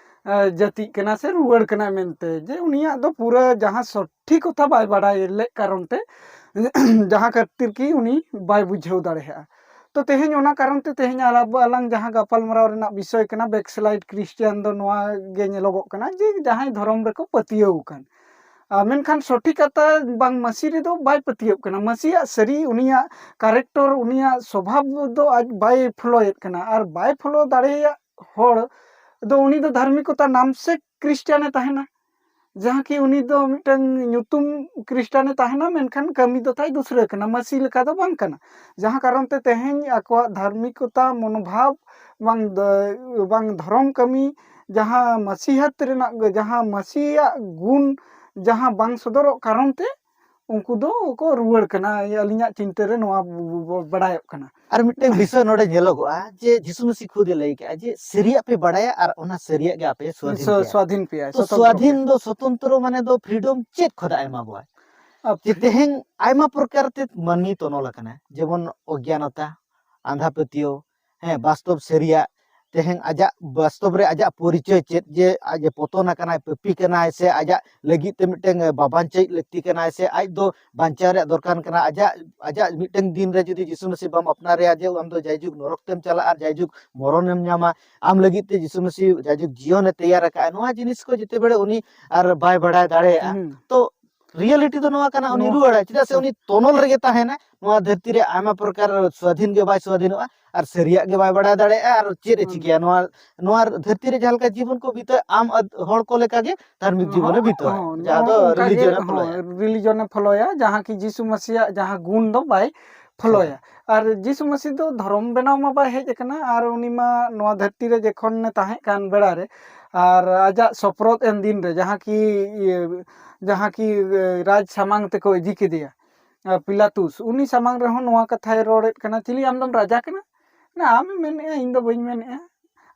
ᱮ, ᱡᱟᱹᱛᱤᱜ ᱠᱟᱱᱟ ᱥᱮ ᱨᱩᱣᱟᱹᱲ ᱠᱟᱱᱟ ᱢᱮᱱᱛᱮ, ᱡᱮ ᱩᱱᱤᱭᱟᱜ ᱫᱚ ᱯᱩᱨᱟᱹ ᱡᱟᱦᱟᱸ ᱥᱚᱴᱷᱤᱠ ᱠᱚᱛᱷᱟ ᱵᱟᱭ ᱵᱟᱲᱟᱭ ᱞᱮᱫ ᱠᱟᱨᱚᱱ ᱛᱮ ᱡᱟᱦᱟᱸ ᱠᱷᱟᱹᱛᱤᱨ ᱠᱤ ᱩᱱᱤ ᱵᱟᱭ ᱵᱩᱡᱷᱟᱹᱣ ᱫᱟᱲᱮᱭᱟᱜᱼᱟ᱾ ᱛᱚ ᱛᱮᱦᱮᱧ ᱚᱱᱟ ᱠᱟᱨᱚᱱ ᱛᱮ ᱛᱮᱦᱮᱧ ᱟᱞᱟᱝ ᱡᱟᱦᱟᱸ ᱜᱟᱯᱟᱞᱢᱟᱨᱟᱣ ᱨᱮᱱᱟᱜ ᱵᱤᱥᱚᱭ ᱠᱟᱱᱟ, backslide ᱠᱷᱨᱤᱥᱴᱟᱱ ᱫᱚ ᱱᱚᱣᱟ ᱜᱮ ᱧᱮᱞᱚᱜᱚᱜ ᱠᱟᱱᱟ ᱡᱮ ᱡᱟᱦᱟᱸᱭ ᱫᱷᱚᱨᱚᱢ ᱨᱮᱠᱚ ᱯᱟᱹᱛᱭᱟᱹᱣ ᱟᱠᱟᱱ, ᱟᱨ ᱢᱮᱱᱠᱷᱟᱱ ᱥᱚᱴᱷᱤᱠ ᱠᱟᱛᱷᱟ ᱵᱟᱝ, ᱢᱟᱹᱥᱤ ᱨᱮᱫᱚ ᱵᱟᱭ ᱯᱟᱹᱛᱭᱟᱹᱜ ᱠᱟᱱᱟ᱾ ᱢᱟᱹᱥᱤᱭᱟᱜ ᱥᱟᱹᱨᱤ ᱩᱱᱤᱭᱟᱜ character, ᱩᱱᱤᱭᱟᱜ ᱥᱚᱵᱷᱟᱵ ᱫᱚ ᱟᱡ ᱵᱟᱭ ᱯᱷᱚᱞᱳᱭᱮᱫ ᱠᱟᱱᱟ, ᱟᱨ ᱵᱟᱭ ᱯᱷᱚᱞᱳ ᱫᱟᱲᱮᱭᱟᱜ ᱦᱚᱲ ᱫᱚ ᱩᱱᱤ ᱫᱚ ᱫᱷᱟᱨᱢᱤᱠᱚᱛᱟ ᱱᱟᱢ ᱥᱮ ᱠᱷᱨᱤᱥᱴᱟᱱ ᱮ ᱛᱟᱦᱮᱱᱟ, ᱡᱟᱦᱟᱸ ᱠᱤ ᱩᱱᱤ ᱫᱚ ᱢᱤᱫᱴᱟᱝ ᱧᱩᱛᱩᱢ ᱠᱷᱨᱤᱥᱴᱟᱱ ᱮ ᱛᱟᱦᱮᱱᱟ, ᱢᱮᱱᱠᱷᱟᱱ ᱠᱟᱹᱢᱤ ᱫᱚ ᱛᱟᱭ ᱫᱩᱥᱨᱟᱹ ᱠᱟᱱᱟ, ᱢᱟᱹᱥᱤ ᱞᱮᱠᱟ ᱫᱚ ᱵᱟᱝ ᱠᱟᱱᱟ᱾ ᱡᱟᱦᱟᱸ ᱠᱟᱨᱚᱱ ᱛᱮ ᱛᱮᱦᱮᱧ ᱟᱠᱚᱣᱟᱜ ᱫᱷᱟᱨᱢᱤᱠᱚᱛᱟ ᱢᱚᱱᱳᱵᱷᱟᱵ ᱵᱟᱝ ᱫᱚ, ᱵᱟᱝ ᱫᱷᱚᱨᱚᱢ ᱠᱟᱹᱢᱤ, ᱡᱟᱦᱟᱸ ᱢᱟᱹᱥᱤᱦᱟᱛ ᱨᱮᱱᱟᱜ ᱜᱮ, ᱡᱟᱦᱟᱸ ᱢᱟᱹᱥᱤᱭᱟᱜ ᱜᱩᱱ ᱡᱟᱦᱟᱸ ᱵᱟᱝ ᱥᱚᱫᱚᱨᱚᱜ ᱠᱟᱨᱚᱱ ᱛᱮ ᱩᱱᱠᱩ ᱫᱚ ᱠᱚ ᱨᱩᱣᱟᱹᱲ ᱠᱟᱱᱟ᱾ ᱟᱹᱞᱤᱧᱟᱜ ᱪᱤᱱᱛᱟᱹ ᱨᱮ ᱱᱚᱣᱟ ᱵᱟᱲᱟᱭᱚᱜ ᱠᱟᱱᱟ᱾ ᱟᱨ ᱢᱤᱫᱴᱟᱝ ᱵᱤᱥᱚᱭ ᱱᱚᱰᱮ ᱧᱮᱞᱚᱜᱚᱜᱼᱟ ᱡᱮ ᱡᱤᱥᱩ ᱢᱟᱹᱥᱤ ᱠᱷᱩᱫ ᱮ ᱞᱟᱹᱭ ᱠᱮᱜᱼᱟ ᱡᱮ ᱥᱟᱹᱨᱤᱭᱟᱜ ᱯᱮ ᱵᱟᱲᱟᱭᱟ ᱟᱨ ᱚᱱᱟ ᱥᱟᱹᱨᱤᱭᱟᱜ ᱜᱮ ᱟᱯᱮ ᱥᱣᱟᱫᱷᱤᱱ ᱥᱣᱟ-, ᱯᱮᱭᱟ᱾ ᱥᱣᱟᱫᱷᱤᱱ ᱯᱮᱭᱟᱭ, ᱛᱚ ᱥᱚᱛᱚᱱᱛᱨᱚ ᱥᱣᱟᱫᱷᱤᱱ ᱯᱮᱭᱟᱭ᱾ ᱫᱚ ᱥᱚᱛᱚᱱᱛᱨᱚ ᱢᱟᱱᱮ ᱫᱚ freedom ᱪᱮᱫ ᱠᱷᱚᱱᱟᱜ ᱮ ᱮᱢᱟ ᱵᱚᱣᱟ? ᱟᱯ- ᱡᱮ ᱛᱮᱦᱮᱧ ᱟᱭᱢᱟ ᱯᱨᱚᱠᱟᱨ ᱛᱮ ᱢᱟᱹᱱᱢᱤ ᱛᱚᱱᱚᱞ ᱟᱠᱟᱱᱟ, ᱡᱮᱢᱚᱱ ᱚᱜᱽᱜᱟᱱᱚᱛᱟ, ᱟᱸᱫᱷᱟ ᱯᱟᱹᱛᱭᱟᱹᱣ, ᱦᱮᱸ, ᱵᱟᱥᱛᱚᱵ ᱥᱟᱹᱨᱤᱭᱟᱜ, ᱛᱮᱦᱮᱧ ᱟᱡᱟᱜ ᱵᱟᱥᱛᱚᱵ ᱨᱮ ᱟᱡᱟᱜ ᱯᱚᱨᱤᱪᱚᱭ ᱪᱮᱫ, ᱡᱮ ᱟᱡ ᱮ ᱯᱚᱛᱚᱱ ᱟᱠᱟᱱᱟᱭ, ᱯᱟᱹᱯᱤ ᱠᱟᱱᱟᱭ, ᱥᱮ ᱟᱡᱟᱜ ᱞᱟᱹᱜᱤᱫ ᱛᱮ ᱢᱤᱫᱴᱟᱝ ᱵᱟᱵᱟᱧᱪᱟᱹᱭᱤᱡ ᱞᱟᱹᱠᱛᱤ ᱠᱟᱱᱟᱭ, ᱥᱮ ᱟᱡ ᱫᱚ ᱵᱟᱧᱪᱟᱣ ᱨᱮᱭᱟᱜ ᱫᱚᱨᱠᱟᱨ ᱠᱟᱱᱟ, ᱟᱡᱟᱜ, ᱟᱡᱟᱜ ᱢᱤᱫᱴᱟᱝ ᱫᱤᱱ ᱨᱮ ᱡᱩᱫᱤ ᱡᱤᱥᱩ ᱢᱟᱹᱥᱤ ᱵᱟᱢ ᱟᱯᱱᱟᱨᱮᱭᱟ, ᱡᱮ ᱟᱢ ᱫᱚ ᱡᱟᱭᱡᱩᱜᱽ ᱱᱚᱨᱚᱠ ᱛᱮᱢ ᱪᱟᱞᱟᱜᱼᱟ ᱟᱨ ᱡᱟᱭᱡᱩᱜᱽ ᱢᱚᱨᱚᱱᱮᱢ ᱧᱟᱢᱟ, ᱟᱢ ᱞᱟᱹᱜᱤᱫ ᱛᱮ ᱡᱤᱥᱩ ᱢᱟᱹᱥᱤ ᱡᱟᱭᱡᱩᱜᱽ ᱡᱤᱭᱚᱱᱮ ᱛᱮᱭᱟᱨ ᱟᱠᱟᱫᱼᱟ, ᱱᱚᱣᱟ ᱡᱤᱱᱤᱥ ᱠᱚ ᱡᱮᱛᱮ ᱵᱮᱲᱮ ᱩᱱᱤ ᱟᱨ ᱵᱟᱭ ᱵᱟᱲᱟᱭ ᱫᱟᱲᱮᱭᱟᱜᱼᱟ᱾ ᱦᱩᱸ᱾ ᱛᱚ reality ᱫᱚ ᱱᱚᱣᱟ ᱠᱟᱱᱟ, ᱩᱱᱤ ᱱᱚᱣᱟ ᱨᱩᱣᱟᱹᱲᱟᱭ, ᱪᱮᱫᱟᱜ ᱥᱮ ᱩᱱᱤ ᱛᱚᱱᱚᱞ ᱨᱮᱜᱮ ᱛᱟᱦᱮᱱᱟ᱾ ᱱᱚᱣᱟ ᱫᱷᱟᱹᱨᱛᱤ ᱨᱮ ᱟᱭᱢᱟ ᱯᱨᱚᱠᱟᱨ ᱥᱣᱟᱫᱷᱤᱱ ᱜᱮ ᱵᱟᱭ ᱥᱣᱟᱫᱷᱤᱱᱚᱜᱼᱟ, ᱟᱨ ᱥᱟᱹᱨᱤᱭᱟᱜ ᱜᱮ ᱵᱟᱭ ᱵᱟᱲᱟᱭ ᱫᱟᱲᱮᱭᱟᱜᱼᱟ, ᱟᱨ ᱪᱮᱫ ᱮ ᱦᱩᱸ᱾ ᱪᱤᱠᱟᱹᱭᱟ? ᱱᱚᱣᱟ, ᱱᱚᱣᱟ ᱫᱷᱟᱹᱨᱛᱤ ᱨᱮ ᱡᱟᱦᱟᱸ ᱞᱮᱠᱟ ᱡᱤᱵᱚᱱ ᱠᱚ ᱵᱤᱛᱟᱹᱣᱟ, ᱟᱢ ᱟᱫ-, ᱦᱚᱲ ᱠᱚ ᱞᱮᱠᱟ ᱜᱮ ᱫᱷᱟᱨᱢᱤᱠ ᱡᱤᱵᱚᱱᱮ ᱦᱚᱸ, ᱵᱤᱛᱟᱹᱣᱟ, ᱦᱚᱸ, ᱡᱟᱦᱟᱸ ᱫᱚ ᱚᱱᱠᱟ ᱜᱮ, religion ᱮ ᱦᱚᱸ, ᱯᱷᱚᱞᱚᱭᱟ᱾ religion ᱮ ᱯᱷᱚᱞᱚᱭᱟ, ᱡᱟᱦᱟᱸ ᱠᱤ ᱡᱤᱥᱩ ᱢᱟᱹᱥᱤᱭᱟᱜ ᱡᱟᱦᱟᱸ ᱜᱩᱱ ᱫᱚ ᱵᱟᱭ ᱯᱷᱚᱞᱚᱭᱟ᱾ ᱟᱨ ᱡᱤᱥᱩ ᱢᱟᱹᱥᱤ ᱫᱚ ᱫᱷᱚᱨᱚᱢ ᱵᱮᱱᱟᱣ ᱢᱟ ᱵᱟᱭ ᱦᱮᱡ ᱟᱠᱟᱱᱟ, ᱟᱨ ᱩᱱᱤ ᱢᱟ ᱱᱚᱣᱟ ᱫᱷᱟᱹᱨᱛᱤ ᱨᱮ ᱡᱚᱠᱷᱚᱱᱮ ᱛᱟᱦᱮᱸ ᱠᱟᱱ ᱵᱮᱲᱟ ᱨᱮ, ᱟᱨ ᱟᱡᱟᱜ ᱥᱚᱯᱨᱚᱫ ᱮᱱ ᱫᱤᱱ ᱨᱮ, ᱡᱟᱦᱟᱸ ᱠᱤ, ᱤᱭᱟᱹ, ᱡᱟᱦᱟᱸ ᱠᱤ, ᱮ, ᱨᱟᱡᱽ ᱥᱟᱢᱟᱝ ᱛᱮᱠᱚ ᱤᱫᱤ ᱠᱮᱫᱮᱭᱟ, ᱟ, ᱯᱤᱞᱟᱛᱩᱥ, ᱩᱱᱤ ᱥᱟᱢᱟᱝ ᱨᱮᱦᱚᱸ ᱱᱚᱣᱟ ᱠᱟᱛᱷᱟᱭ ᱨᱚᱲᱮᱫ ᱠᱟᱱᱟ, "ᱪᱤᱞᱤ, ᱟᱢ ᱫᱚᱢ ᱨᱟᱡᱟ ᱠᱟᱱᱟ? ᱱᱟ, ᱟᱢᱮᱢ ᱢᱮᱱᱮᱫᱼᱟ, ᱤᱧ ᱫᱚ ᱵᱟᱹᱧ ᱢᱮᱱᱮᱫᱼᱟ᱾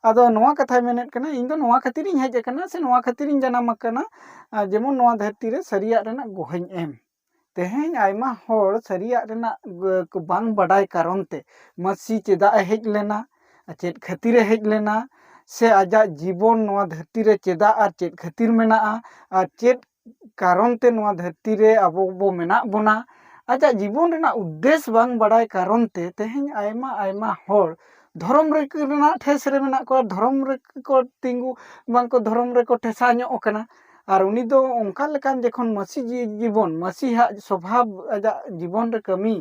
ᱟᱫᱚ ᱱᱚᱣᱟ ᱠᱟᱛᱷᱟᱭ ᱢᱮᱱᱮᱫ ᱠᱟᱱᱟ, ᱤᱧ ᱫᱚ ᱱᱚᱣᱟ ᱠᱷᱟᱹᱛᱤᱨ ᱤᱧ ᱦᱮᱡ ᱟᱠᱟᱱᱟ, ᱥᱮ ᱱᱚᱣᱟ ᱠᱷᱟᱹᱛᱤᱨ ᱤᱧ ᱡᱟᱱᱟᱢ ᱟᱠᱟᱱᱟ, ᱟ, ᱡᱮᱢᱚᱱ ᱱᱚᱣᱟ ᱫᱷᱟᱹᱨᱛᱤ ᱨᱮ ᱥᱟᱹᱨᱤᱭᱟᱜ ᱨᱮᱱᱟᱜ ᱜᱚᱦᱚᱧ ᱮᱢ᱾ ᱛᱮᱦᱮᱧ ᱟᱭᱢᱟ ᱦᱚᱲ ᱥᱟᱹᱨᱤᱭᱟᱜ ᱨᱮᱱᱟᱜ ᱜ-, ᱠᱚ ᱵᱟᱝ ᱵᱟᱰᱟᱭ ᱠᱟᱨᱚᱱ ᱛᱮ ᱢᱟᱹᱥᱤ ᱪᱮᱫᱟᱜ ᱮ ᱦᱮᱡ ᱞᱮᱱᱟ, ᱪᱮᱫ ᱠᱷᱟᱹᱛᱤᱨ ᱮ ᱦᱮᱡ ᱞᱮᱱᱟ, ᱥᱮ ᱟᱡᱟᱜ ᱡᱤᱵᱚᱱ ᱱᱚᱣᱟ ᱫᱷᱟᱹᱨᱛᱤ ᱨᱮ ᱪᱮᱫᱟᱜ ᱟᱨ ᱪᱮᱫ ᱠᱷᱟᱹᱛᱤᱨ ᱢᱮᱱᱟᱜᱼᱟ, ᱟᱨ ᱪᱮᱫ ᱠᱟᱨᱚᱱ ᱛᱮ ᱱᱚᱣᱟ ᱫᱷᱟᱹᱨᱛᱤ ᱨᱮ ᱟᱵᱚ ᱵᱚ ᱢᱮᱱᱟᱜ ᱵᱚᱱᱟ, ᱟᱡᱟᱜ ᱡᱤᱵᱚᱱ ᱨᱮᱱᱟᱜ ᱩᱫᱽᱫᱮᱥ ᱵᱟᱝ ᱵᱟᱰᱟᱭ ᱠᱟᱨᱚᱱ ᱛᱮ ᱛᱮᱦᱮᱧ ᱟᱭᱢᱟ ᱟᱭᱢᱟ ᱦᱚᱲ ᱫᱷᱚᱨᱚᱢ ᱨᱮ-, ᱨᱮᱱᱟᱜ ᱴᱷᱮᱥ ᱨᱮ ᱢᱮᱱᱟᱜ ᱠᱚᱣᱟ, ᱫᱷᱚᱨᱚᱢ ᱨᱮᱠᱚ ᱛᱤᱸᱜᱩ, ᱵᱟᱝ ᱠᱚ ᱫᱷᱚᱨᱚᱢ ᱨᱮᱠᱚ ᱴᱷᱮᱥᱟ ᱧᱚᱜ ᱟᱠᱟᱱᱟ᱾ ᱟᱨ ᱩᱱᱤ ᱫᱚ ᱚᱱᱠᱟ ᱞᱮᱠᱟᱱ ᱡᱚᱠᱷᱚᱱ ᱢᱟᱹᱥᱤ ᱡᱤ-, ᱡᱤᱵᱚᱱ, ᱢᱟᱹᱥᱤᱭᱟᱜ ᱥᱚᱵᱷᱟᱵ ᱟᱡᱟᱜ ᱡᱤᱵᱚᱱ ᱨᱮ ᱠᱟᱹᱢᱤ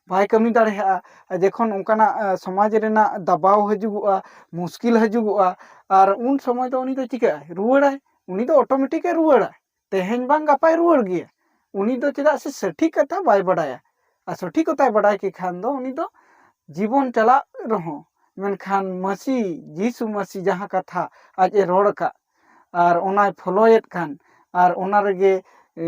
ᱵᱟᱭ ᱠᱟᱹᱢᱤ ᱫᱟᱲᱮᱭᱟᱜᱼᱟ, ᱟᱨ ᱡᱚᱠᱷᱚᱱ ᱚᱱᱠᱟᱱᱟᱜ, ᱟ, ᱥᱚᱢᱟᱡᱽ ᱨᱮᱱᱟᱜ ᱫᱟᱵᱟᱣ ᱦᱤᱡᱩᱜᱚᱜᱼᱟ, ᱢᱩᱥᱠᱤᱞ ᱦᱤᱡᱩᱜᱚᱜᱼᱟ, ᱟᱨ ᱩᱱ ᱥᱚᱢᱚᱭ ᱫᱚ ᱩᱱᱤ ᱫᱚ ᱪᱤᱠᱟᱹᱜᱼᱟᱭ? ᱨᱩᱣᱟᱹᱲᱟᱭ᱾ ᱩᱱᱤ ᱫᱚ automatic ᱮ ᱨᱩᱣᱟᱹᱲᱟ, ᱛᱮᱦᱮᱧ ᱵᱟᱝ ᱜᱟᱯᱟᱭ ᱨᱩᱣᱟᱹᱲ ᱜᱮᱭᱟ᱾ ᱩᱱᱤ ᱫᱚ ᱪᱮᱫᱟᱜ ᱥᱮ ᱥᱚᱴᱷᱤᱠ ᱠᱟᱛᱷᱟ ᱵᱟᱭ ᱵᱟᱰᱟᱭᱟ, ᱟᱨ ᱥᱚᱴᱷᱤᱠ ᱠᱟᱛᱷᱟᱭ ᱵᱟᱰᱟᱭ ᱠᱮ ᱠᱷᱟᱱ ᱫᱚ ᱩᱱᱤ ᱫᱚ ᱡᱤᱵᱚᱱ ᱪᱟᱞᱟᱜ ᱨᱮᱦᱚᱸ, ᱢᱮᱱᱠᱷᱟᱱ ᱢᱟᱹᱥᱤ, ᱡᱤᱥᱩ ᱢᱟᱹᱥᱤ ᱡᱟᱦᱟᱸ ᱠᱟᱛᱷᱟ ᱟᱡ ᱮ ᱨᱚᱲ ᱟᱠᱟᱫ, ᱟᱨ ᱚᱱᱟᱭ ᱯᱷᱚᱞᱚᱭᱮᱫ ᱠᱷᱟᱱ, ᱟᱨ ᱚᱱᱟ ᱨᱮᱜᱮ, ᱮ,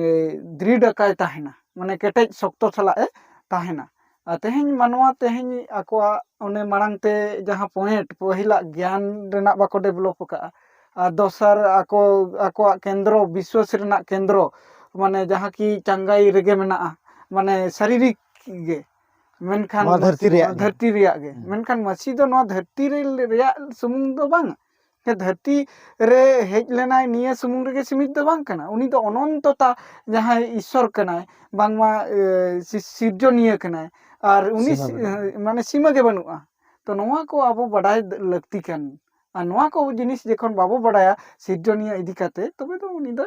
ᱫᱨᱤᱰ ᱟᱠᱟᱭ ᱛᱟᱦᱮᱱᱟ, ᱢᱟᱱᱮ ᱠᱮᱴᱮᱡ ᱥᱚᱠᱛᱚ ᱥᱟᱞᱟᱜ ᱮ ᱛᱟᱦᱮᱱᱟ᱾ ᱟᱨ ᱛᱮᱦᱮᱧ ᱢᱟᱱᱣᱟ ᱛᱮᱦᱮᱧ ᱟᱠᱚᱣᱟᱜ ᱚᱱᱮ ᱢᱟᱲᱟᱝ ᱛᱮ ᱡᱟᱦᱟᱸ point, ᱯᱟᱹᱦᱤᱞᱟᱜ ᱜᱮᱭᱟᱱ ᱨᱮᱱᱟᱜ ᱵᱟᱠᱚ develop ᱟᱠᱟᱫᱼᱟ, ᱟᱨ ᱫᱚᱥᱟᱨ ᱟᱠᱚ, ᱟᱠᱚᱣᱟᱜ ᱠᱮᱱᱫᱨᱚ, ᱵᱤᱥᱣᱟᱥ ᱨᱮᱱᱟᱜ ᱠᱮᱱᱫᱨᱚ, ᱢᱟᱱᱮ ᱡᱟᱦᱟᱸ ᱠᱤ ᱪᱟᱸᱜᱟᱭ ᱨᱮᱜᱮ ᱢᱮᱱᱟᱜᱼᱟ, ᱢᱟᱱᱮ ᱥᱟᱨᱤᱨᱤᱠ ᱜᱮ᱾ ᱢᱮᱱᱠᱷᱟᱱ ᱱᱚᱣᱟ ᱫᱷᱟᱹᱨᱛᱤ ᱨᱮᱭᱟᱜ ᱜᱮ᱾ ᱫᱷᱟᱹᱨᱛᱤ ᱨᱮᱭᱟᱜ ᱜᱮ᱾ ᱦᱩᱸ᱾ ᱢᱮᱱᱠᱷᱟᱱ ᱢᱟᱹᱥᱤ ᱫᱚ ᱱᱚᱣᱟ ᱫᱷᱟᱹᱨᱛᱤ ᱨᱮ, ᱨᱮᱭᱟᱜ ᱥᱩᱢᱩᱝ ᱫᱚ ᱵᱟᱝ, ᱡᱮ ᱫᱷᱟᱹᱨᱛᱤ ᱨᱮ ᱦᱮᱡ ᱞᱮᱱᱟᱭ ᱱᱤᱭᱟᱹ ᱥᱩᱢᱩᱝ ᱨᱮᱜᱮ ᱥᱤᱢᱤᱛ ᱫᱚ ᱵᱟᱝ ᱠᱟᱱᱟ᱾ ᱩᱱᱤ ᱫᱚ ᱚᱱᱚᱱᱛᱚᱛᱟ ᱡᱟᱦᱟᱸᱭ ᱤᱥᱥᱚᱨ ᱠᱟᱱᱟᱭ, ᱵᱟᱝᱢᱟ, ᱮ, ᱥᱤ-, ᱥᱤᱨᱡᱚᱱᱤᱭᱟᱹ ᱠᱟᱱᱟᱭ, ᱟᱨ ᱩᱱᱤ ᱥᱤᱢᱟᱹ ᱥᱤ-, ᱵᱟᱹᱱᱩᱜᱼᱟ᱾ ᱢᱟᱱᱮ ᱥᱤᱢᱟᱹ ᱜᱮ ᱵᱟᱹᱱᱩᱜᱼᱟ᱾ ᱛᱚ ᱱᱚᱣᱟ ᱠᱚ ᱟᱵᱚ ᱵᱟᱰᱟᱭ ᱞᱟᱹᱠᱛᱤ ᱠᱟᱱ, ᱟᱨ ᱱᱚᱣᱟ ᱠᱚ ᱡᱤᱱᱤᱥ ᱡᱚᱠᱷᱚᱱ ᱵᱟᱵᱚ ᱵᱟᱰᱟᱭᱟ, ᱥᱤᱨᱡᱚᱱᱤᱭᱟᱹ ᱤᱫᱤ ᱠᱟᱛᱮ, ᱛᱚᱵᱮ ᱫᱚ ᱩᱱᱤ ᱫᱚ